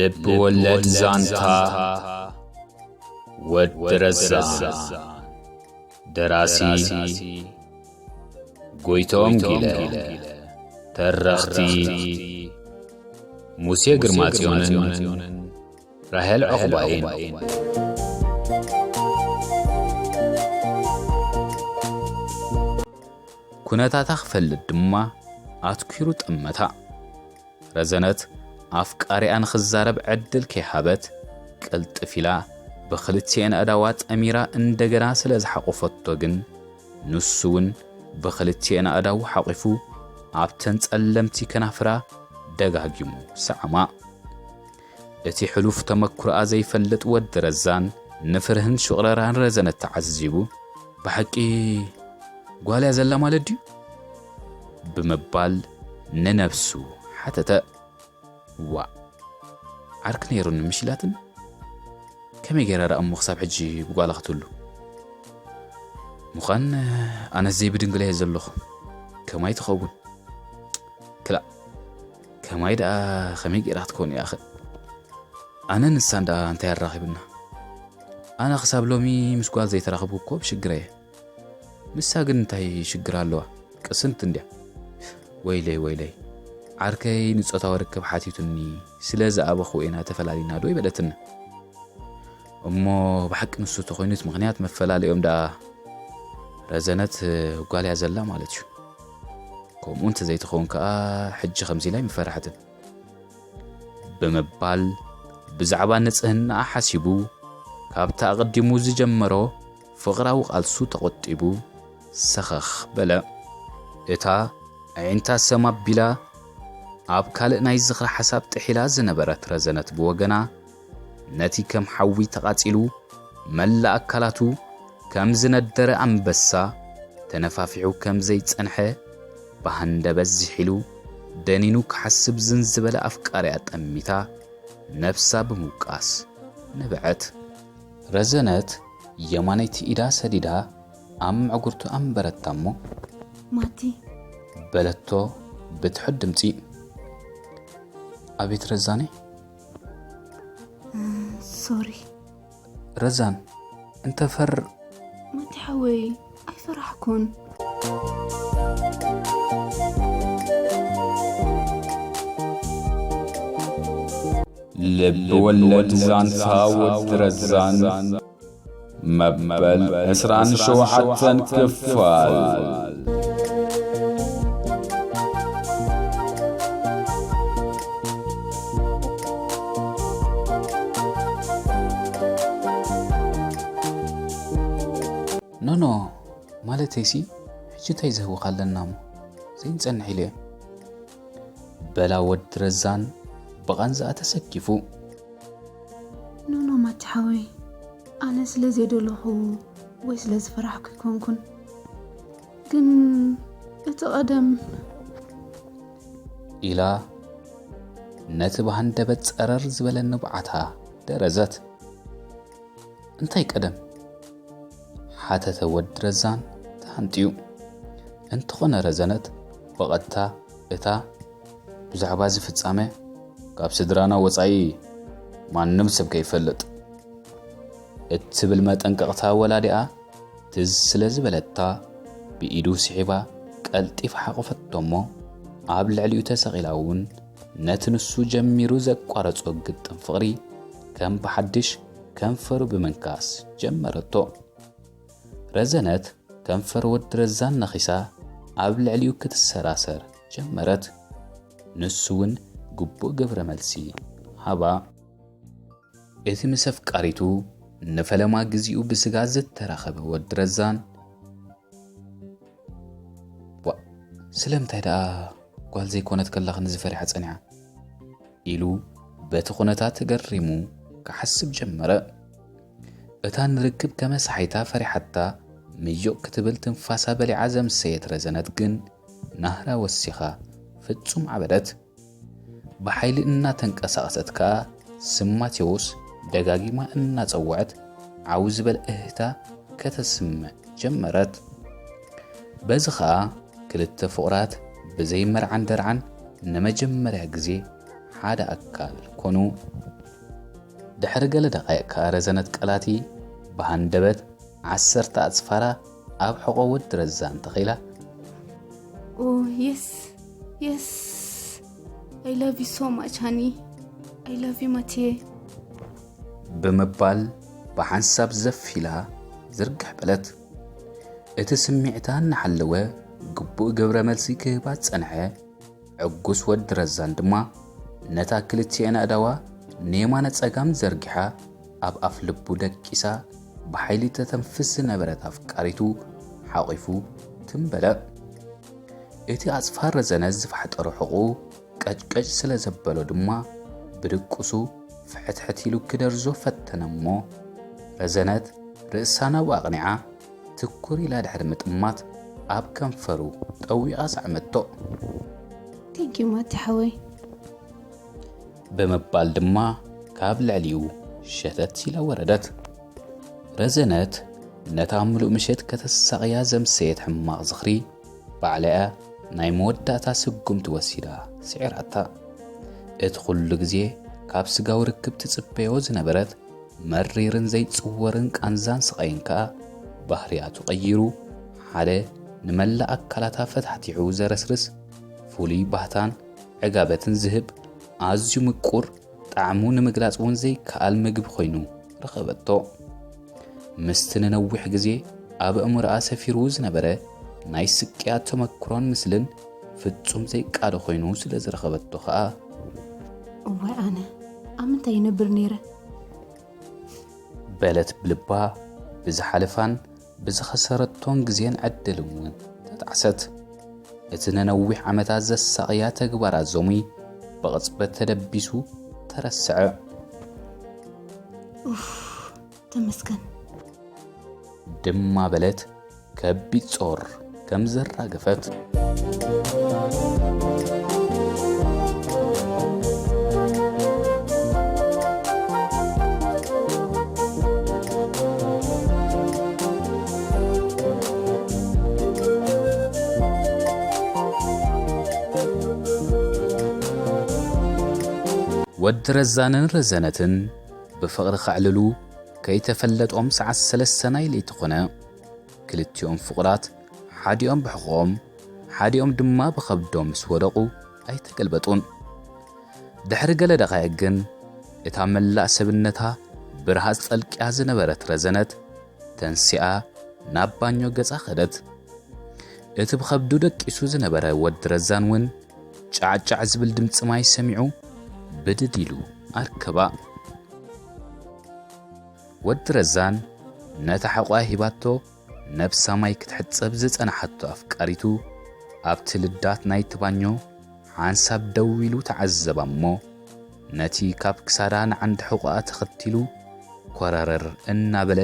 ልብ ወለድ ዛንታ ወዲ ረዛን። ደራሲ ጎይቶም ጊለ። ተረኽቲ ሙሴ ግርማጽዮንን ራሄል ዕቑባይን። ኩነታታ ክፈልጥ ድማ ኣትኲሩ ጠመታ። ረዘነት ኣፍቃሪኣ ንኽዛረብ ዕድል ከይሃበት፣ ቅልጥፍ ኢላ ብኽልቲኤን ኣእዳዋ ጠሚራ እንደገና ስለ ዝሓቖፈቶ ግን፣ ንሱ እውን ብኽልቲኤን ኣእዳዉ ሓቒፉ ኣብተን ጸለምቲ ከናፍራ ደጋጊሙ ሰዓማ። እቲ ሕሉፍ ተመኩሮኣ ዘይፈልጥ ወዲ ረዛን ንፍርህን ሽቑረራን ረዘነት ተዓዚቡ፣ "ብሓቂ ጓል እያ ዘላ ማለት ድዩ?" ብምባል ንነብሱ ሓተተ። "ዋእ፣ ዓርኪ ነይሩኒ ምሽ ኢላትኒ? ከመይ ገይራ ደኣ እሞ ክሳብ ሕጂ ብጓላ ክትህሉ? ምዃን ኣነስ ዘይብድንግላ እየ ዘለኹ። ከማይ ትኸውን? ክላእ፣ ከማይ ደኣ ከመይ ገይራ ክትከውን እያ ኸ? ኣነ ንሳን ደኣ እንታይ ኣራኺብና? ኣነ ክሳብ ሎሚ ምስ ጓል ዘይተራኸብኩ እኮ ብሽግረ እየ። ንሳ ግን እንታይ ሽግር ኣለዋ? ቅስንቲ እንድያ። ወይለይ፣ ወይለይ። ዓርከይ ንጾታዊ ርክብ ሓቲቱኒ ስለ ዝኣበኹ ኢና ተፈላሊና ዶ ይበለትኒ። እሞ ብሓቂ ንሱ ተኾይኑ እቲ ምኽንያት መፈላለይኦም ደኣ ረዘነት ጓል እያ ዘላ ማለት እዩ። ከምኡ እንተዘይትኸውን ከኣ ሕጂ ከምዚ ኢላ ኣይምፈርሐትን." ብምባል ብዛዕባ ንጽህናኣ ሓሲቡ፣ ካብታ ኣቐዲሙ ዝጀመሮ ፍቕራዊ ቃልሱ ተቖጢቡ ሰኸኽ በለ። እታ ኣዒንታ ሰም ኣቢላ ኣብ ካልእ ናይ ዝኽሪ ሓሳብ ጥሒላ ዝነበረት ረዘነት ብወገና፣ ነቲ ከም ሓዊ ተቓጺሉ መላእ ኣካላቱ ከም ዝነደረ ኣንበሳ ተነፋፊሑ ከም ዘይጸንሐ ብሃንደበት ዝሒሉ ደኒኑ ክሓስብ ዝን ዝበለ ኣፍቃሪኣ ጠሚታ ነብሳ ብምውቃስ ነበዐት። ረዘነት የማነይቲ ኢዳ ሰዲዳ ኣብ መዕጉርቱ ኣንበረታ እሞ፣ "ማቲ?" በለቶ ብትሑት ድምጺ። "ኣቤት ረዛነይ?" "ሶሪ ረዛን፣ እንተፈር" "ማቲ ሓወይ፣ ኣይፈራሕኩን። ልብ ወለድ ዛንታ ወዲ ረዛን መበል ዕስራን ሸውዓተን ክፋል። ኖኖ፣ ማለተይሲ፣ ሕጂ እንታይ ዘህውኽ ኣለና እሞ? ዘይንጸንሕ ኢለ እየ። በላ ወዲ ረዛን ብቓንዛኣ ተሰኪፉ። ኖኖ ማቲ ሓወይ፣ ኣነ ስለ ዘይደለኹ ወይ ስለ ዝፈራሕኩ ኣይኮንኩን። ግን እቲ ቀደም ኢላ ነቲ ብሃንደበት ጸረር ዝበለ ንብዓታ ደረዘት። እንታይ ቀደም? ሓተተ ወዲ ረዛን ተሃንጥዩ። እንተኾነ ረዘነት ብቐጥታ እታ ብዛዕባ እዚ ፍጻመ ካብ ስድራና ወጻኢ ማንም ሰብ ከይፈልጥ እትብል መጠንቀቕታ ወላዲኣ ትዝ ስለ ዝበለታ ብኢዱ ስሒባ ቀልጢፋ ሓቖፈቶ እሞ ኣብ ልዕሊኡ ተሰቒላ እውን ነቲ ንሱ ጀሚሩ ዘቋረጾ ግጥም ፍቕሪ ከም ብሓድሽ ከንፈሩ ብምንካስ ጀመረቶ። ረዘነት ከንፈር ወዲ ረዛን ነኺሳ ኣብ ልዕሊኡ ክትሰራሰር ጀመረት። ንሱ እውን ግቡእ ግብረ መልሲ ሃባ። እቲ ምስ ኣፍቃሪቱ ንፈለማ ግዜኡ ብስጋ ዝተራኸበ ወዲ ረዛን፣ "ዋእ፣ ስለምንታይ ደኣ ጓል ዘይኮነት ከላ ክንዚ ፈሪሓ ጸኒሓ?" ኢሉ በቲ ኩነታት ተገሪሙ ክሓስብ ጀመረ። እታ ንርክብ ከመሳሒታ ፈሪሓታ ምዩቕ ክትብል ትንፋሳ በሊዓ ዘምሰየት ረዘነት ግን ናህራ ወሲኻ ፍጹም ዓበደት። ብሓይሊ እናተንቀሳቐሰት ከኣ ስም ማቴዎስ ደጋጊማ እናጸውዐት ዓው ዝበለ እህህታ ከተስምዕ ጀመረት። በዚ ኸኣ ክልተ ፍቑራት ብዘይ መርዓን ደርዓን ንመጀመርያ ግዜ ሓደ ኣካል ኮኑ። ድሕሪ ገለ ደቓይቕ ከኣ ረዘነት ቀላቲ ብሃንደበት ዓሰርተ ኣጽፋራ ኣብ ሕቖ ወዲ ረዛን ተኺላ። Oh, yes, yes. I love you so much, honey. I love you, Mathieu. ብምባል ብሓንሳብ ዘፍ ኢላ ዝርግሕ በለት። እቲ ስምዒታ እናሓለወ ግቡእ ግብረ መልሲ ክህባ ዝጸንሐ ዕጉስ ወዲ ረዛን ድማ ነታ ክልቲኤን ኣእዳዋ ንየማነ ጸጋም ዘርጊሓ ኣብ ኣፍ ልቡ ደቂሳ ብሓይሊ ተተንፍስ ዝነበረት ኣፍቃሪቱ ሓቒፉ ትም በለ። እቲ ኣጽፋር ረዘነ ዝፋሕጠሮ ሕቑኡ ቀጭቀጭ ስለ ዘበሎ ድማ ብድቁሱ ፍሕትሕት ኢሉ ክደርዞ ፈተነ እሞ ረዘነት ርእሳ ናብኡ ኣቕኒዓ ትኩር ኢላ ድሕሪ ምጥማት ኣብ ከንፈሩ ጠዊቓ ሰዓመቶ። Thank you, ማቲ ሓወይ። ብምባል ድማ ካብ ልዕሊኡ ሸተት ኢላ ወረደት። ረዘነት ነታ ምሉእ ምሸት ከተሳቕያ ዘምሰየት ሕማቕ ዝኽሪ ባዕላ'ያ ናይ መወዳእታ ስጉምቲ ወሲዳ ስዒራታ። እቲ ኩሉ ግዜ ካብ ስጋዊ ርክብ ትጽበዮ ዝነበረት መሪርን ዘይጽወርን ቃንዛን ስቓይን ከኣ ባህርያቱ ቀይሩ ሓደ ንመላእ ኣካላታ ፈታሕቲሑ ዘረስርስ ፍሉይ ባህታን ዕጋበትን ዝህብ ኣዝዩ ምቁር ጣዕሙ ንምግላጽ እውን ዘይከኣል ምግቢ ኮይኑ ረኸበቶ። ምስቲ ንነዊሕ ግዜ ኣብ ኣእምሮኣ ሰፊሩ ዝነበረ ናይ ስቅያት ተመክሮን ምስልን ፍጹም ዘይቃዶ ኮይኑ ስለ ዝረኸበቶ ከኣ እዋይ ኣነ ኣብ ምንታይ ይነብር ነይረ? በለት ብልባ ብዝሓለፋን ብዝኸሰረቶን ግዜን ዕድልን እውን ተጣዕሰት። እቲ ንነዊሕ ዓመታት ዘሳቕያ ተግባራ ዞሚ ብቕጽበት ተደቢሱ ተረስዐ። ተመስገን። ድማ በለት ከቢድ ጾር ከም ዘራገፈት። ወዲ ረዛንን ረዘነትን ብፍቕሪ ከዕልሉ ከይተፈለጦም ሰዓት ሰለስተ ናይ ለይቲ ኾነ። ክልቲኦም ፍቑራት ሓዲኦም ብሕቖኦም ሓዲኦም ድማ ብኸብዶም ምስ ወደቑ ኣይተገልበጡን። ድሕሪ ገለ ደቓይቕ ግን እታ መላእ ሰብነታ ብርሃጽ ጠልቅያ ዝነበረት ረዘነት ተንሲኣ ናብ ባኞ ገጻ ኸደት። እቲ ብኸብዱ ደቂሱ ዝነበረ ወዲ ረዛን እውን ጫዕጫዕ ዝብል ድምፂ ማይ ሰሚዑ ብድድ ኢሉ ኣርከባ። ወዲ ረዛን ነታ ሕቋ ሂባቶ ነብሳ ማይ ክትሕጸብ ዝጸናሓቶ ኣፍቃሪቱ ኣብቲ ልዳት ናይቲ ባኞ ሓንሳብ ደው ኢሉ ተዓዘባ እሞ ነቲ ካብ ክሳዳ ንዓንዲ ሕቋኣ ተኸቲሉ ኮረረር እናበለ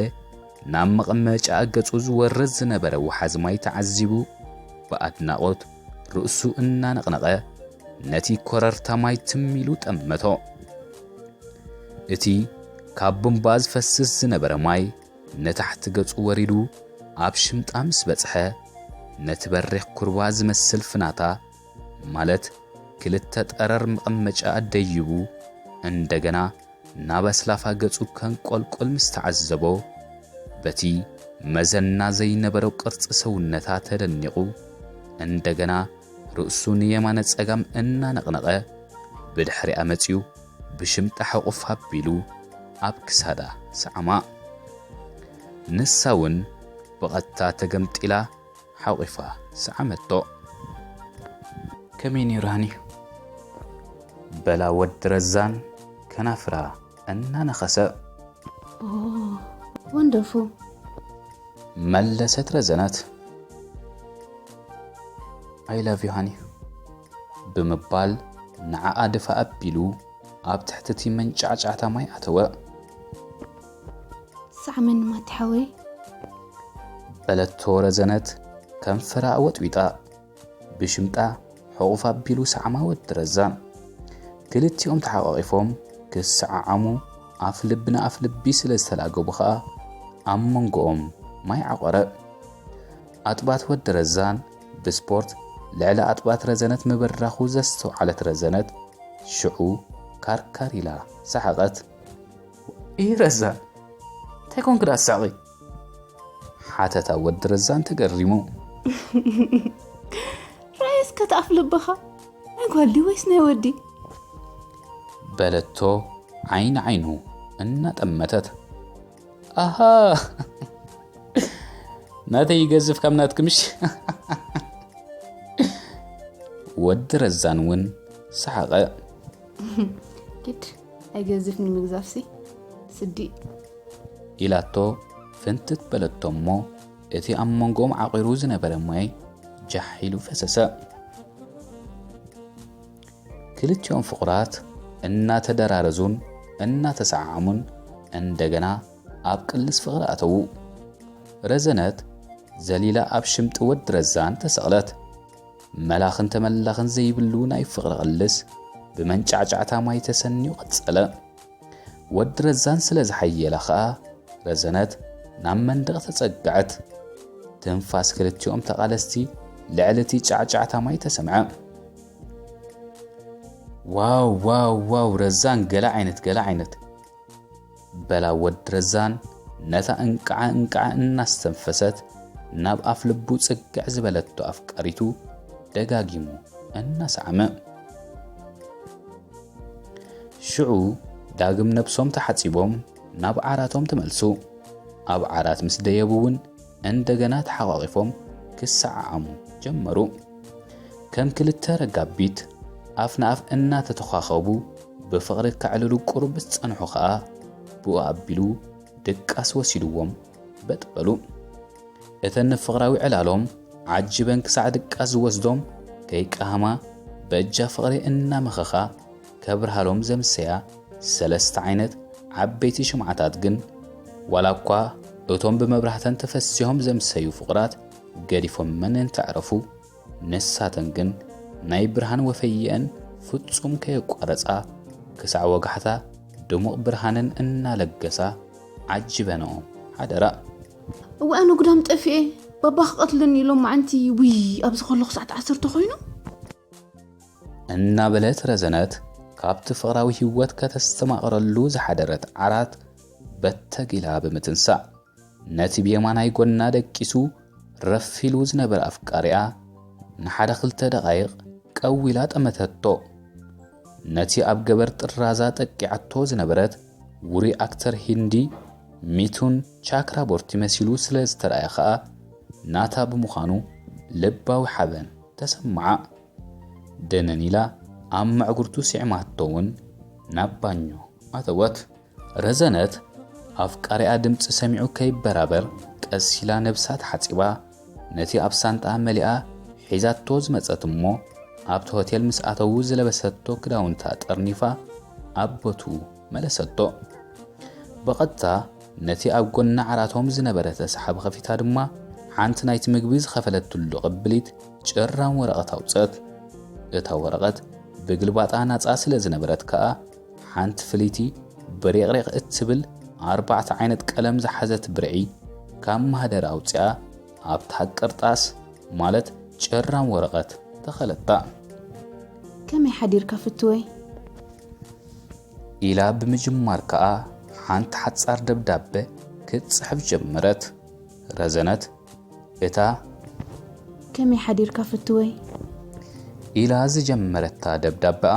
ናብ መቐመጫ ገጹ ዝወርድ ዝነበረ ወሓዚ ማይ ተዓዚቡ ብኣድናቖት ርእሱ እናነቕነቐ ነቲ ኮረርታ ማይ ትም ኢሉ ጠመቶ። እቲ ካብ ቡምባ ዝፈስስ ዝነበረ ማይ ንታሕቲ ገጹ ወሪዱ ኣብ ሽምጣ ምስ በጽሐ ነቲ በሪኽ ኩርባ ዝመስል ፍናታ ማለት ክልተ ጠረር መቐመጫ ደይቡ እንደገና ናብ ኣስላፋ ገጹ ከንቆልቆል ምስ ተዓዘቦ በቲ መዘና ዘይነበሮ ቅርጺ ሰውነታ ተደኒቑ እንደገና ርእሱ ንየማነ ጸጋም እናነቕነቐ ብድሕሪኣ መጺኡ ብሽምጣ ሕቑፍ ኣቢሉ ኣብ ክሳዳ ሰዓማ። ንሳ እውን ብቐጥታ ተገምጢላ ሓቑፋ ሰዓመቶ። ከመይ ነይሩ ሃኒ? በላ ወዲ ረዛን ከናፍራ እናነኸሰ። ወንደርፉ። መለሰት ረዘነት። I love you ሃኒ ብምባል ንዓኣ ድፋ ኣቢሉ ኣብ ትሕቲ እቲ መንጫዕጫዕታ ማይ ኣተወ። ሳዕመኒ ማቲ ሓወይ። በለቶ ረዘነት ከንፈራ ወጥዊጣ ብሽምጣ ሕቑፍ ኣቢሉ ሰዓማ ወዲ ረዛን። ክልቲኦም ተሓቋቒፎም ክሰዓዓሙ ኣፍ ልቢ ንኣፍ ልቢ ስለ ዝተላገቡ ኸኣ ኣብ መንጎኦም ማይ ዓቖረ። ኣጥባት ወዲ ረዛን ብስፖርት ልዕሊ ኣጥባት ረዘነት ምብራኹ ዘስተውዓለት ረዘነት ሽዑ ካርካር ኢላ ሰሓቐት። ኢረዛ፣ እንታይ ኮንክ ደኣ ትስሕቒ? ሓተታ ወዲ ረዛን ተገሪሙ። ራእይ እስከ ተኣፍ ልብኻ። ናይ ጓል ድዩ ወይስ ናይ ወዲ? በለቶ ዓይኒ ዓይኑ እናጠመተት። ኣሃ፣ ናተይ ይገዝፍ ካብ ናትኪ ምሽ? ወዲ ረዛን እውን ሰሓቐ። ግድ ኣይገዝፍ ንምግዛፍሲ ስዲ። ኢላቶ ፍንትት በለቶ እሞ እቲ ኣብ መንጎኦም ዓቒሩ ዝነበረ ማይ ጃሕ ኢሉ ፈሰሰ። ክልቲኦም ፍቑራት እናተደራረዙን እናተሰዓዓሙን እንደገና ኣብ ቅልስ ፍቕሪ ኣተዉ። ረዘነት ዘሊላ ኣብ ሽምጢ ወዲ ረዛን ተሰቕለት። መላኽን ተመላኽን ዘይብሉ ናይ ፍቕሪ ቅልስ ብመንጫዕጫዕታ ማይ ተሰንዩ ቀጸለ። ወዲ ረዛን ስለ ዝሓየላ ኸኣ ረዘነት ናብ መንደቕ ተጸግዐት። ትንፋስ ክልቲኦም ተቓለስቲ ልዕሊ እቲ ጫዕጫዕታ ማይ ተሰምዐ። ዋው ዋው ዋው ረዛን ገለ ዓይነት ገለ ዓይነት በላ ወዲ ረዛን ነታ እንቃዓ እንቃዓ እናስተንፈሰት ናብ ኣፍ ልቡ ጽግዕ ዝበለቶ ኣፍቃሪቱ ደጋጊሙ እናሰዓመ። ሽዑ ዳግም ነብሶም ተሓጺቦም ናብ ዓራቶም ተመልሱ። ኣብ ዓራት ምስ ደየቡ እውን እንደገና ተሓቋቒፎም ክሰዓዓሙ ጀመሩ። ከም ክልተ ረጋቢት ኣፍ ንኣፍ እናተተዃኸቡ ብፍቕሪ ከዕልሉ ቁሩብ ዝጸንሑ ኸኣ ብኡ ኣቢሉ ድቃስ ወሲድዎም በጥ በሉ። እተን ንፍቕራዊ ዕላሎም ዓጂበን ክሳዕ ድቃስ ዝወስዶም ከይቀሃማ በጃ ፍቕሪ እናመኸኻ ከብርሃሎም ዘምሰያ ሰለስተ ዓይነት ዓበይቲ ሽምዓታት ግን ዋላ እኳ እቶም ብመብራህተን ተፈሲሆም ዘምሰዩ ፍቑራት ገዲፎመን እንተዕረፉ ንሳተን ግን ናይ ብርሃን ወፈየአን ፍጹም ከየቋረጻ ክሳዕ ወጋሕታ ድሙቕ ብርሃነን እናለገሳ ዓጂበንኦ ሓደራ። እወ ኣነ ጉዳም ጠፊኤ ባባ ክቐትልኒ ኢሎም ማዓንቲ ውይ ኣብዚ ከለኹ ሰዓት ዓሰርተ ኮይኑ እናበለት ረዘነት ካብቲ ፍቕራዊ ህይወት ከተስተማቕረሉ ዝሓደረት ዓራት በተግ ኢላ ብምትንሳእ ነቲ ብየማናይ ጎና ደቂሱ ረፍ ኢሉ ዝነበረ ኣፍቃሪኣ ንሓደ ክልተ ደቓይቕ ቀዊላ ጠመተቶ። ነቲ ኣብ ገበር ጥራዛ ጠቂዓቶ ዝነበረት ውሩይ ኣክተር ሂንዲ ሚቱን ቻክራቦርቲ መሲሉ ስለ ዝተረኣየ ኸኣ ናታ ብምዃኑ ልባዊ ሓበን ተሰምዓ። ደነን ኢላ ኣብ መዕጉርቱ ስዒማቶ እውን ናብ ባኞ ኣተወት። ረዘነት ኣፍቃሪኣ ድምፂ ሰሚዑ ከይበራበር ቀስ ኢላ ነብሳ ተሓፂባ ነቲ ኣብ ሳንጣ መሊኣ ሒዛቶ ዝመፀት እሞ ኣብቲ ሆቴል ምስ ኣተዉ ዝለበሰቶ ክዳውንታ ጠርኒፋ ኣብ ቦትኡ መለሰቶ። ብቐጥታ ነቲ ኣብ ጎና ዓራቶም ዝነበረ ተሳሓቢ ከፊታ ድማ ሓንቲ ናይቲ ምግቢ ዝኸፈለትሉ ቅብሊት ጭራም ወረቐት ኣውፀት። እታ ወረቐት ብግልባጣ ናፃ ስለ ዝነበረት ከኣ ሓንቲ ፍልይቲ ብሪቕሪቕ እትብል ኣርባዕተ ዓይነት ቀለም ዝሓዘት ብርዒ ካብ ማህደር ኣውፂኣ ኣብታ ቅርጣስ ማለት ጭራም ወረቐት ተኸለታ። ከመይ ሓዲርካ ፍትወይ? ኢላ ብምጅማር ከኣ ሓንቲ ሓጻር ደብዳበ ክትጽሕፍ ጀመረት። ረዘነት እታ ከመይ ሓዲርካ ፍትወይ? ኢላ ዝጀመረታ ደብዳበኣ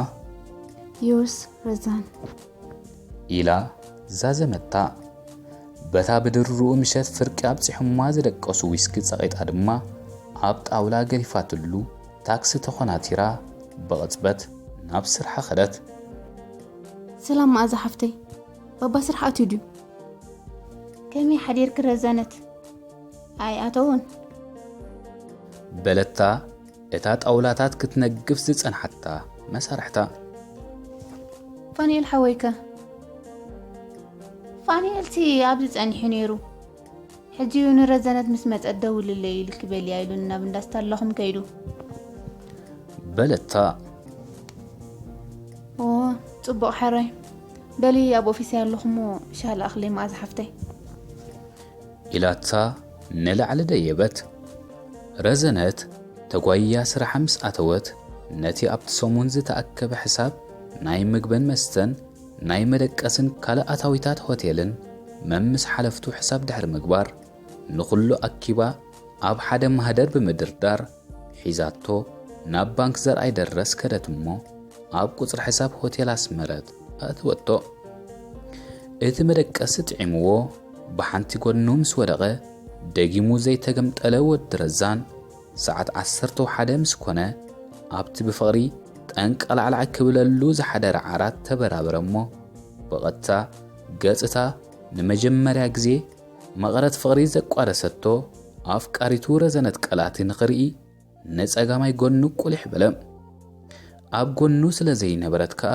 ዮስ ረዛን ኢላ ዛዘመታ። በታ ብድርኡ ምሸት ፍርቂ ኣብጺሑማ ዝደቀሱ ዊስኪ ጸቒጣ ድማ ኣብ ጣውላ ገዲፋትሉ ታክሲ ተኾናቲራ ብቕጽበት ናብ ስርሓ ኸደት። ሰላም መኣዛ ሓፍተይ፣ ባባ ስራሕ ኣትዩ ድዩ? ከመይ ሓዲርኪ ረዘነት? ኣይ ኣተውን በለታ እታ ጣውላታት ክትነግፍ ዝጸንሓታ መሳርሕታ። ፋንኤል ሓወይከ? ፋንኤልሲ ኣብዚ ጸኒሑ ነይሩ። ሕጂ እዩ ንረዘነት ምስ መጸት ደውልለይ ኢልኪ በልያ ኢሉኒ ናብ እንዳስታ ኣለኹም ከይዱ። በለታ። ኦ ጽቡቕ ሓራይ። በሊ ኣብ ኦፊሰይ ኣለኹሞ ሻላ ኣኽለይ መኣዛ ሓፍተይ። ኢላታ ንላዕሊ ደየበት። ረዘነት ተጓይያ ስራሓ ምስ ኣተወት ነቲ ኣብቲ ሰሙን ዝተኣከበ ሕሳብ ናይ ምግብን መስተን ናይ መደቀስን ካልእ ኣታዊታት ሆቴልን መምስ ሓለፍቱ ሕሳብ ድሕሪ ምግባር፣ ንኹሉ ኣኪባ ኣብ ሓደ ማህደር ብምድርዳር ሒዛቶ ናብ ባንክ ዘርኣይ ደረስ ከደት እሞ፣ ኣብ ቁጽሪ ሕሳብ ሆቴል ኣስመረት ኣእተወቶ። እቲ መደቀሲ ጥዒምዎ ብሓንቲ ጎኑ ምስ ወደቐ፣ ደጊሙ ዘይተገምጠለ ወዲ ረዛን፣ ሰዓት ዓሰርተ ወሓደ ምስ ኮነ፣ ኣብቲ ብፍቕሪ ጠንቀላዕላዕ ክብለሉ ዝሓደረ ዓራት ተበራበረ እሞ፣ ብቐጥታ ገጽ እታ ንመጀመርያ ግዜ መቐረት ፍቕሪ ዘቋረሰቶ ኣፍቃሪቱ ረዘነት ቀላቲ ንኽርኢ ንጸጋማይ ጎኑ ቁሊሕ በለ። ኣብ ጎኑ ስለ ዘይነበረት ከኣ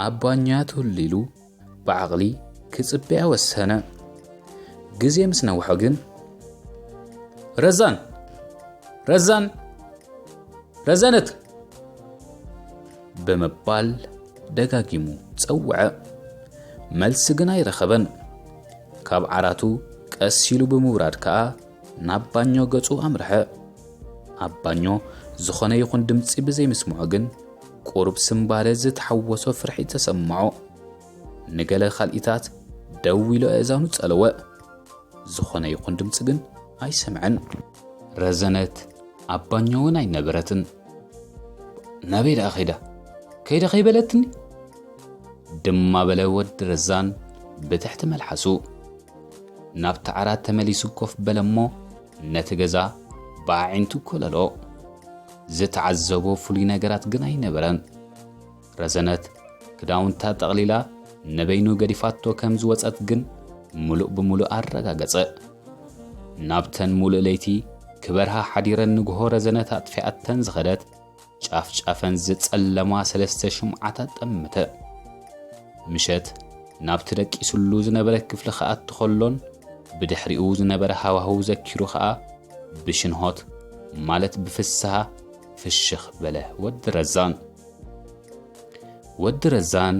ኣብ ባኛ ትህሉ ኢሉ ብዓቕሊ ክጽበያ ወሰነ። ግዜ ምስ ነውሖ ግን፣ "ረዛን! ረዛን! ረዘነት!" ብምባል ደጋጊሙ ጸውዐ። መልሲ ግን ኣይረኸበን። ካብ ዓራቱ ቀስ ኢሉ ብምውራድ ከኣ ናብ ባኞ ገጹ ኣምርሐ። ኣብ ባኞ ዝኾነ ይኹን ድምጺ ብዘይምስምዑ ግን፣ ቁሩብ ስምባደ ዝተሓወሶ ፍርሒ ተሰምዖ። ንገለ ካልኢታት ደው ኢሉ ኣእዛኑ ጸለወ። ዝኾነ ይኹን ድምጺ ግን ኣይሰምዐን። ረዘነት ኣብ ባኞ እውን ኣይነበረትን። "ናበይ ደኣ ከይዳ? ከይዳ ከይበለትኒ?" ድማ በለ ወዲ ረዛን ብትሕቲ መልሓሱ። ናብቲ ዓራት ተመሊሱ ኮፍ በለ እሞ ነቲ ገዛ ብኣዒንቱ ኮለሎ። ዝተዓዘቦ ፍሉይ ነገራት ግን ኣይነበረን። ረዘነት ክዳውንታ ጠቕሊላ ንበይኑ ገዲፋቶ ከም ዝወጸት ግን ምሉእ ብምሉእ ኣረጋገጸ። ናብተን ምሉእ ለይቲ ክበርሃ ሓዲረን ንግሆ ረዘነት ኣጥፊኣተን ዝኸደት ጫፍ ጫፈን ዝጸለማ ሰለስተ ሽምዓታት ጠመተ። ምሸት ናብቲ ደቂሱሉ ዝነበረ ክፍሊ ክኣቱ ከሎን ብድሕሪኡ ዝነበረ ሃዋህው ዘኪሩ ኸኣ ብሽንሆት ማለት ብፍስሃ ፍሽኽ በለ ወዲ ረዛን። ወዲ ረዛን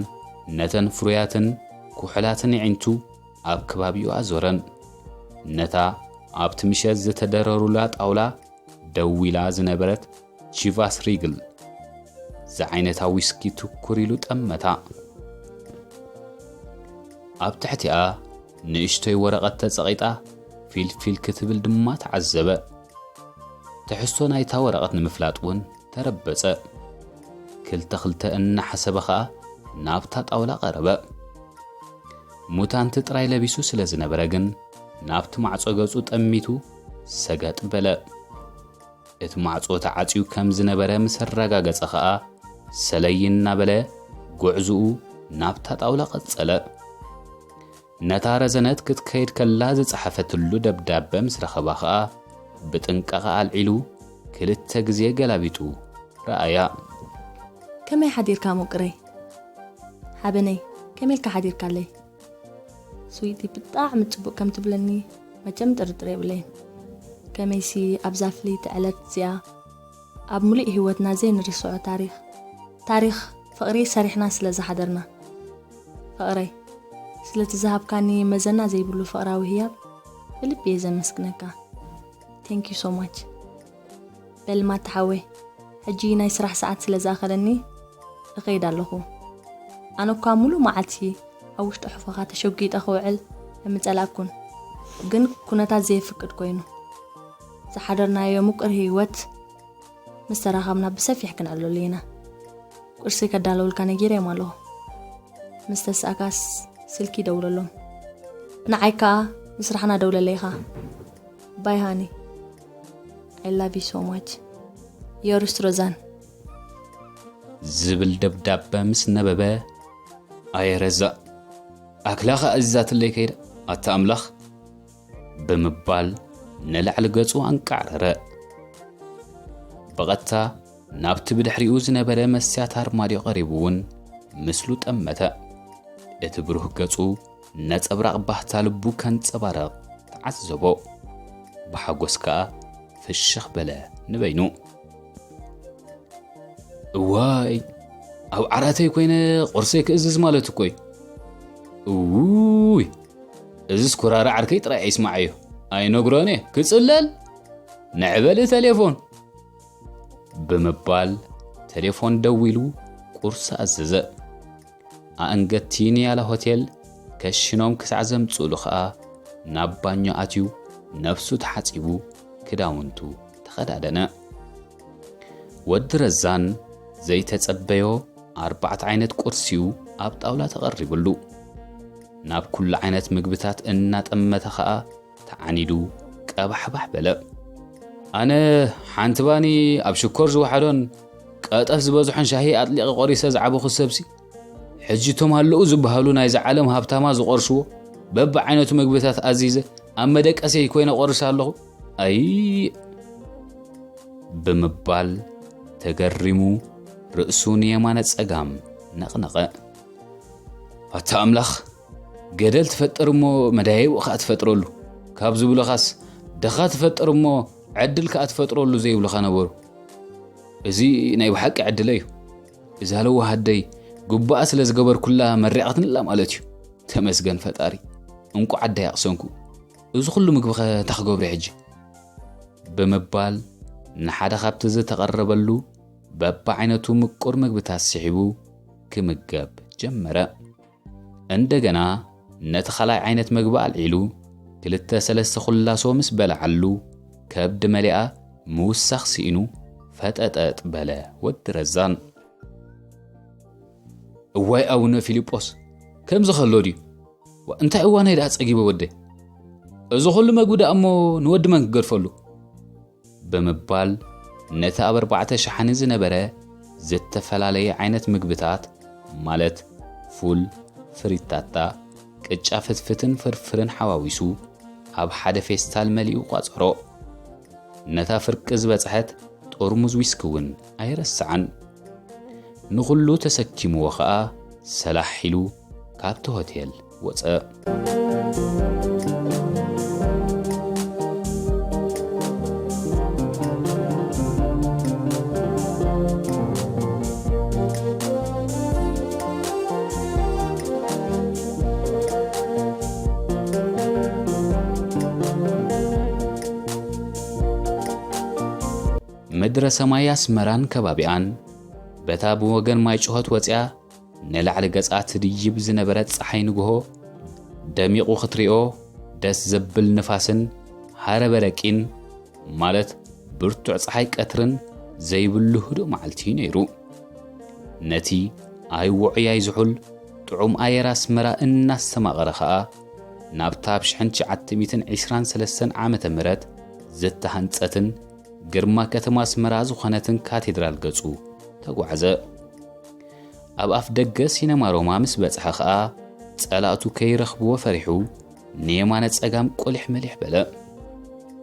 ነተን ፍሩያትን ኩሕላትን ኣዒንቱ ኣብ ከባቢኡ ኣዞረን። ነታ ኣብቲ ምሸት ዝተደረሩላ ጣውላ ደው ኢላ ዝነበረት ቺቫስ ሪግል ዝዓይነታ ዊስኪ ትኩር ኢሉ ጠመታ። ኣብ ትሕቲኣ ንእሽቶይ ወረቐት ተጸቒጣ ፊልፊል ክትብል ድማ ተዓዘበ። ትሕዝቶ ናይታ ወረቐት ንምፍላጥ እውን ተረበጸ። ክልተ ክልተ እናሓሰበ ኸኣ ናብታ ጣውላ ቀረበ። ሙታንቲ ጥራይ ለቢሱ ስለ ዝነበረ ግን ናብቲ ማዕጾ ገጹ ጠሚቱ ሰገጥ በለ። እቲ ማዕጾ ተዓጽዩ ከም ዝነበረ ምስ ኣረጋገጸ ኸኣ ሰለይ እናበለ ጉዕዝኡ ናብታ ጣውላ ቀጸለ። ነታ ረዘነት ክትከይድ ከላ ዝጸሓፈትሉ ደብዳበ ምስ ረኸባ ኸኣ ብጥንቃቐ ኣልዒሉ ክልተ ግዜ ገላቢጡ ረኣያ። ከመይ ሓዲርካ ምቁረይ? ሓበነይ፣ ከመይ ኢልካ ሓዲርካለይ? ስዊቲ፣ ብጣዕሚ ጽቡቕ ከም ትብለኒ መቸም ጥርጥር የብለይን። ከመይሲ ኣብዛ ፍልይቲ ዕለት እዚኣ ኣብ ምሉእ ህይወትና ዘይንርስዖ ታሪኽ፣ ታሪኽ ፍቕሪ ሰሪሕና ስለ ዝሓደርና። ፍቕረይ፣ ስለቲ ዝሃብካኒ መዘና ዘይብሉ ፍቕራዊ ህያብ ብልቢ እየ ዘመስግነካ። Thank you so much። በል ማታ ሓወይ፣ ሕጂ ናይ ስራሕ ሰዓት ስለ ዝኣኸለኒ እኸይድ ኣለኹ። ኣነ እኳ ሙሉእ መዓልቲ ኣብ ውሽጢ ሑፈኻ ተሸጒጠ ክውዕል ኣይምጸላእኩን፣ ግን ኩነታት ዘየፍቅድ ኮይኑ። ዝሓደርናዮ ምቁር ህይወት ምስ ተራኸብና ብሰፊሕ ክንዕለሉ ኢና። ቁርሲ ከዳለውልካ ነጊረዮም ኣለኹ። ምስ ተሳእካስ ስልኪ ደውለሎም። ንዓይ ከኣ ምስራሕና ደውለለይ ኢኻ። Bye honey። I love you so much። Yours ሮዛን። ዝብል ደብዳበ ምስ ነበበ፣ "ኣየ ረዛ፣ ኣክላኻ ኣዚዛትለይ ከይዳ፣ ኣታ ኣምላኽ!" ብምባል ንላዕሊ ገጹ ኣንቃዕረረ። ብቐጥታ ናብቲ ብድሕሪኡ ዝነበረ መስትያት ኣርማድዮ ቀሪቡ እውን ምስሉ ጠመተ። እቲ ብሩህ ገጹ ነጸብራቕ ባህታ ልቡ ከንጸባርቕ ተዓዘቦ። ብሓጎስ ከኣ ፍሽኽ በለ ንበይኑ። "እዋይ፣ ኣብ ዓራተይ ኮይነ ቁርሰይ ክእዝዝ ማለት እኮ እዩ። እውይ፣ እዝስ ኮራሪ ዓርከይ ጥራይ ኣይስማዓዮ፣ ኣይነግሮን እየ፣ ክጽለል። ንዕበሊ ተሌፎን!" ብምባል ተሌፎን ደዊሉ ቁርሲ ኣዘዘ። ኣእንገቲ ንያላ ሆቴል ከሽኖም ክሳዕ ዘምጽኡሉ ኸኣ ናብ ባኞ ኣትዩ ነብሱ ተሓጺቡ ክዳውንቱ ተኸዳደነ። ወዲ ረዛን ዘይተጸበዮ ኣርባዕተ ዓይነት ቁርሲ'ዩ ኣብ ጣውላ ተቐሪብሉ። ናብ ኩሉ ዓይነት ምግብታት እናጠመተ ኸኣ ተዓኒዱ ቀባሕባሕ በለ። ኣነ ሓንቲ ባኒ ኣብ ሽኮር ዝወሓዶን ቀጠፍ ዝበዝሖን ሻሂ ኣጥሊቐ ቆሪሰ ዝዓበኹ ሰብሲ፣ ሕጂ እቶም ኣለዉ ዝበሃሉ ናይዛ ዓለም ሃብታማ ዝቆርስዎ በብዓይነቱ ምግብታት ኣዚዘ ኣብ መደቀሰይ ኮይነ ቆርስ ኣለኹ። ኣይ ብምባል ተገሪሙ ርእሱ ንየማነ ጸጋም ነቕነቐ። ኣታ ኣምላኽ፣ ገደል ትፈጥር እሞ መዳየዊ ከኣ ትፈጥረሉ ካብ ዝብሉኻስ፣ ድኻ ትፈጥር እሞ ዕድል ከኣ ትፈጥረሉ ዘይብሉኻ ነበሩ። እዚ ናይ ብሓቂ ዕድለይ እዩ። እዛ ለዋህ ኣደይ ግቡኣ ስለ ዝገበርኩላ መሪቓትንላ ማለት እዩ። ተመስገን ፈጣሪ፣ እንቋዕ ኣደይ ኣቕሰንኩ። እዚ ኩሉ ምግቢ ኸ እንታይ ክገብሮ ሕጂ? ብምባል ንሓደ ካብቲ ዝተቐረበሉ በብዓይነቱ ምቁር ምግብታት ስሒቡ ክምገብ ጀመረ። እንደገና ነቲ ካልኣይ ዓይነት ምግቢ ኣልዒሉ ክልተ ሰለስተ ኩላሶ ምስ በልዓሉ ከብዲ መሊኣ ምውሳኽ ስኢኑ ፈጠጠጥ በለ ወዲ ረዛን። እዋይ ኣቡነ ፊልጶስ፣ ከምዚ ከሎ ድዩ? ዋ፣ እንታይ እዋነይ ደኣ ጸጊበ ወደይ? እዚ ኩሉ መግቢ ደኣ እሞ ንወዲ መን ክገድፈሉ? ብምባል ነቲ ኣብ ኣርባዕተ ሸሓኒ ዝነበረ ዝተፈላለየ ዓይነት ምግብታት ማለት ፉል፣ ፍሪታታ፣ ቅጫ ፍትፍትን ፍርፍርን ሓዋዊሱ ኣብ ሓደ ፌስታል መሊኡ ቋጸሮ። ነታ ፍርቂ ዝበጽሐት ጥርሙዝ ዊስኪ እውን ኣይረስዓን። ንኹሉ ተሰኪምዎ ኸኣ ሰላሕ ኢሉ ካብቲ ሆቴል ወጸ። ምድረ ሰማይ ኣስመራን ከባቢኣን በታ ብወገን ማይ ጩኸት ወጽያ ንላዕሊ ገጻ ትድይብ ዝነበረት ጸሓይ ንግሆ ደሚቑ ክትሪኦ ደስ ዘብል ንፋስን ሃረ በረቂን ማለት ብርቱዕ ጸሓይ ቀትርን ዘይብሉ ህዱእ መዓልቲ ነይሩ። ነቲ ኣይ ውዑይ ኣይ ዝሑል ጥዑም ኣየር ኣስመራ እናስተማቐረ ኸኣ ናብታ ኣብ ሽሕን ትሽዓተ ሚእትን ዕስራን ሰለስተን ዓመተ ምህረት ዝተሃንጸትን ግርማ ከተማ ኣስመራ ዝኾነትን ካቴድራል ገጹ ተጓዕዘ። ኣብ ኣፍ ደገ ሲነማ ሮማ ምስ በጽሐ ኸኣ ጸላእቱ ከይረኽብዎ ፈሪሑ ንየማነ ጸጋም ቆሊሕ መሊሕ በለ።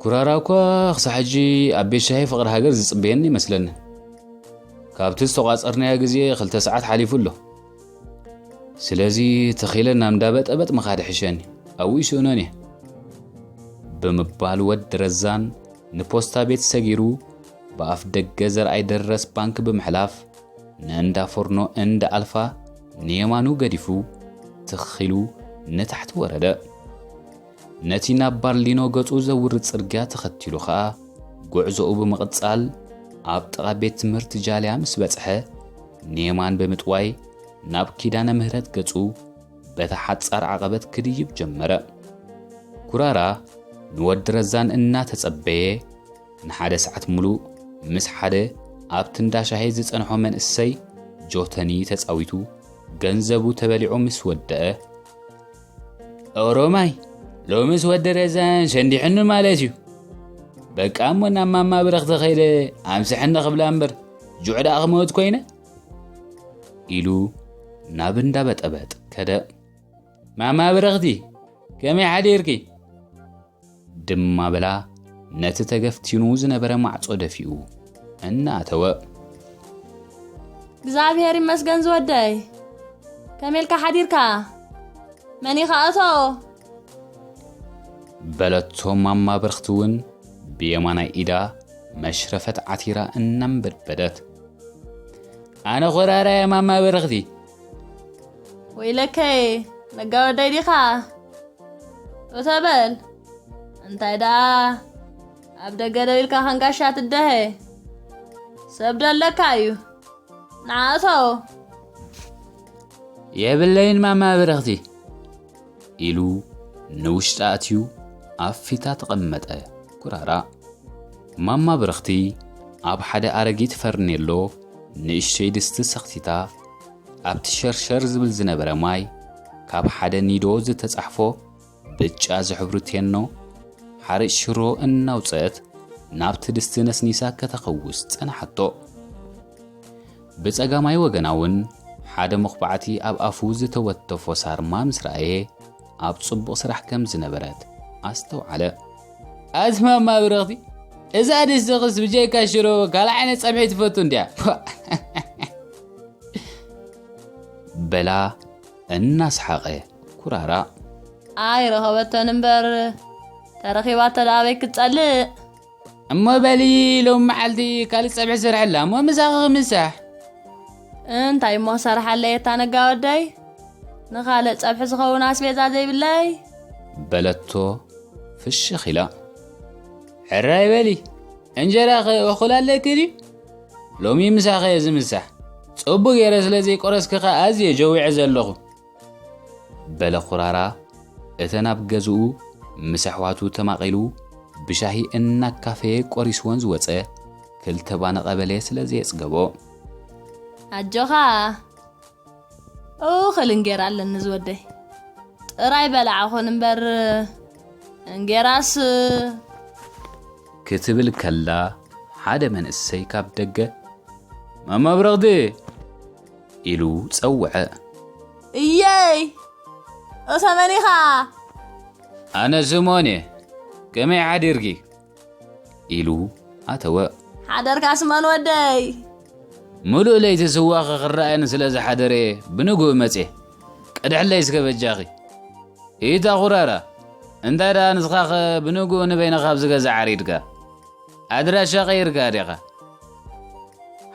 ኩራራ እኳ ክሳዕ ሕጂ ኣብ ቤት ሻሂ ፍቕሪ ሃገር ዝጽበየኒ ይመስለኒ። ካብቲ ዝተቋጸርናዮ ግዜ ክልተ ሰዓት ሓሊፉ ኣሎ። ስለዚ ተኺለ ናብ እንዳ በጠበጥ ምኻድ ይሕሸኒ። ኣብኡ ይስእኖን እየ። ብምባል ወዲ ረዛን ንፖስታ ቤት ሰጊሩ ብኣፍ ደገ ዘርኣይ ደረስ ባንክ ብምሕላፍ ንእንዳ ፎርኖ እንዳ ኣልፋ ንየማኑ ገዲፉ ትኽ ኢሉ ንታሕቲ ወረደ። ነቲ ናብ ባርሊኖ ገጹ ዘውርድ ጽርግያ ተኸቲሉ ኸኣ ጉዕዞኡ ብምቕጻል ኣብ ጥቓ ቤት ትምህርቲ ጃልያ ምስ በጽሐ ንየማን ብምጥዋይ ናብ ኪዳነ ምህረት ገጹ በታ ሓጻር ዓቐበት ክድይብ ጀመረ። ኩራራ ንወዲ ረዛን እናተጸበየ ንሓደ ሰዓት ሙሉእ ምስ ሓደ ኣብቲ እንዳ ሻሂ ዝጸንሖ መንእሰይ ጆተኒ ተጻዊቱ ገንዘቡ ተበሊዑ ምስ ወደአ፣ ኦሮማይ፣ ሎምስ ወዲ ረዛን ሸንዲሕኑ ማለት እዩ። በቃ እሞ ናብ ማማ ብረኽቲ ኸይደ ኣምስሐኒ ክብላ እምበር ጁዕ ደኣ ክመውት ኮይነ ኢሉ ናብ እንዳ በጠበጥ ከደ። ማማ ብረኽቲ፣ ከመይ ሓዲርኪ? ድማ በላ ነቲ ተገፍቲኑ ዝነበረ ማዕጾ ደፊኡ እናኣተወ። እግዚኣብሔር ይመስገን ዝወደይ። ከመይ ኢልካ ሓዲርካ? መን ኢኻ እቶ? በለቶ ማማ ብርኽቲ እውን ብየማናይ ኢዳ መሽረፈት ዓቲራ እናንበድበደት። ኣነ ኾራራየ ማማ ብርኽቲ። ወይለከይ፣ ነጋ ወደይ ዲኻ? እቶ በል፣ እንታይ ደኣ ኣብ ደገ ደው ኢልካ ከም ጋሻ ትደሀ? ሰብ ደለካ እዩ። ንዓ እቶ። የብለይን ማማ ብርኽቲ፣ ኢሉ ንውሽጢ ኣትዩ ኣብ ፊታ ተቐመጠ። ኩራራ። ማማ ብርኽቲ ኣብ ሓደ ኣረጊት ፈርኔሎ ንእሽተይ ድስቲ ሰኽቲታ ኣብቲ ሸርሸር ዝብል ዝነበረ ማይ ካብ ሓደ ኒዶ ዝተጻሕፎ ብጫ ዝሕብሩ ቴኖ ሓርጭ ሽሮ እናውፅአት ናብቲ ድስቲ ነስኒሳ ከተኸውስ ጸናሓቶ። ብጸጋማይ ወገና እውን ሓደ መኹባዕቲ ኣብ ኣፉ ዝተወተፎ ሳርማ ምስ ረኣየ ኣብ ጽቡቕ ስራሕ ከም ዝነበረት ኣስተውዓለ። ኣዝማማ ብረኽቲ፣ እዛ ድስቲ ክስ ብጀካ ሽሮ ካልእ ዓይነት ጸብሒ ትፈቱ እንድያ። በላ እናስሓቐ ኩራራ። ኣይ ረኸበቶን እምበር ተረኺባቶ ደኣ ኣበይ ክትጸልእ? እሞ በሊ ሎም መዓልቲ ካልእ ጸብሒ ስርሕላ እሞ ምሳኺ ክምሳሕ። እንታይ እሞ ሰርሓለይ እታ ነጋ ወደይ? ንኻልእ ጸብሒ ዝኸውን ኣስቤዛ ዘይብለይ? በለቶ ፍሽኽ ኢላ። ሕራይ በሊ፣ እንጀራኸ እኹል ኣለኪ ድዩ? ሎሚ ምሳኸ እየ ዝምሳሕ። ጽቡቕ ገይረ ስለ ዘይቆረስኪ ኸኣ ኣዝየ ጀዊዐ ዘለኹ። በለ ኩራራ እተን ኣብ ገዝኡ ምስ ኣሕዋቱ ተማቒሉ ብሻሂ እናካፈየ ቆሪስወን ዝወጸ ክልተ ባነ ቀበሌ ስለ ዘየጽገቦ። ኣጆኻ እኽል እንጌራ ኣለኒ ዝወደይ። ጥራይ በላዕኹን እምበር እንጌራስ ክትብል ከላ ሓደ መንእሰይ ካብ ደገ ማማ ብረኽቲ ኢሉ ጸውዐ። እየይ እሰ መን ኢኻ? ኣነ ስሞን እየ። ከመይ ሓዲርኪ? ኢሉ ኣተወ። ሓደርካ ስሞን ወደይ? ምሉእ ለይቲ ስዋኺ ክረኣየኒ ስለ ዝሓደረ ብንግኡ መጽየ። ቅድሕለይ እስከ በጃኺ። ኢታ ኩራራ፣ እንታይ ደኣ ንስኻኸ ብንግኡ ንበይንኻ ኣብዚ ገዛ ዓሪድካ? ኣድራሻ ቀይርካ ዲኻ?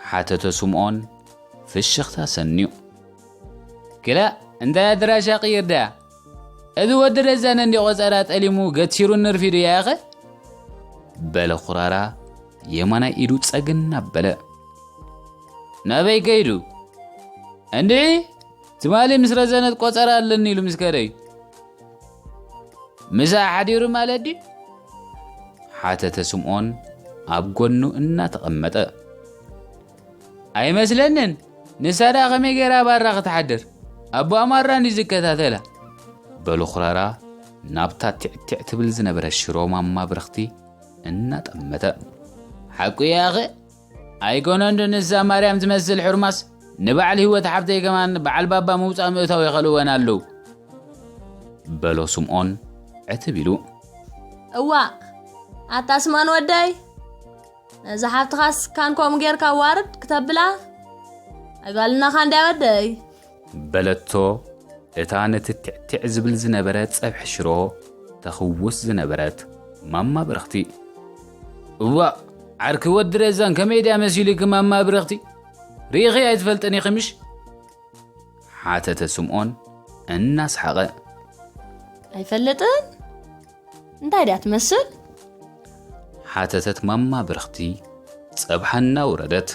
ሓተተ ስምዖን ፍሽኽታ ሰንዩ። ክላእ እንታይ ኣድራሻ ቅይር ደኣ? እዚ ወዲ ረዛነ እንዲ ቆጸራ ጠሊሙ ገቲሩ ንርፊዱ ያኸ? በለ ኩራራ የማናይ ኢዱ ጸግን ኣበለ። ናበይ ከይዱ? እንድዒ ትማሊ ምስ ረዘነት ቆጸራ ኣለኒ ኢሉ ምስ ከደዩ። ምሳ ሓዲሩ ማለት ድዩ? ሓተተ ስምዖን ኣብ ጎኑ እናተቐመጠ። ኣይመስለንን። ንሳ ደኣ ከመይ ገይራ ባራ ክትሓድር? ኣቦኣ ማራ እንድዩ ዝከታተላ። በሉ ኩራራ ናብታ ቲዕቲዕ ትብል ዝነበረ ሽሮ ማማ ብርኽቲ እናጠመተ። ሓቁ ያኸ? ኣይኮነን ዶ ንሳ ማርያም ትመስል ሕርማስ ንበዓል ህይወት ሓብተይ ከማን በዓል ባባ ምውጻእ ምእታው ይኸልወን ኣለዉ። በሎ ስምዖን ዕትብ ኢሉ። እዋ፣ ኣታ ስምዖን ወደይ፣ ነዛ ሓፍትኻስ ካን ከምኡ ጌርካ ዋርድ ክተብላ? ኣይጓልናኻ እንድያ ወደይ። በለቶ እታ ነቲ ቲዕቲዕ ዝብል ዝነበረ ጸብሒ ሽሮ ተኽውስ ዝነበረት ማማ ብርኽቲ። እዋእ፣ ዓርኪ ወዲ ረዛን ከመይ ድያ መሲሉኪ ማማ ብርኽቲ? ርኢኺ ኣይትፈልጥን ኢኺ ምሽ? ሓተተ ስምዖን እናስሓቐ። ኣይፈልጥን? እንታይ ድያ ትመስል? ሓተተት ማማ ብርኽቲ ጸብሓ እናውረደት።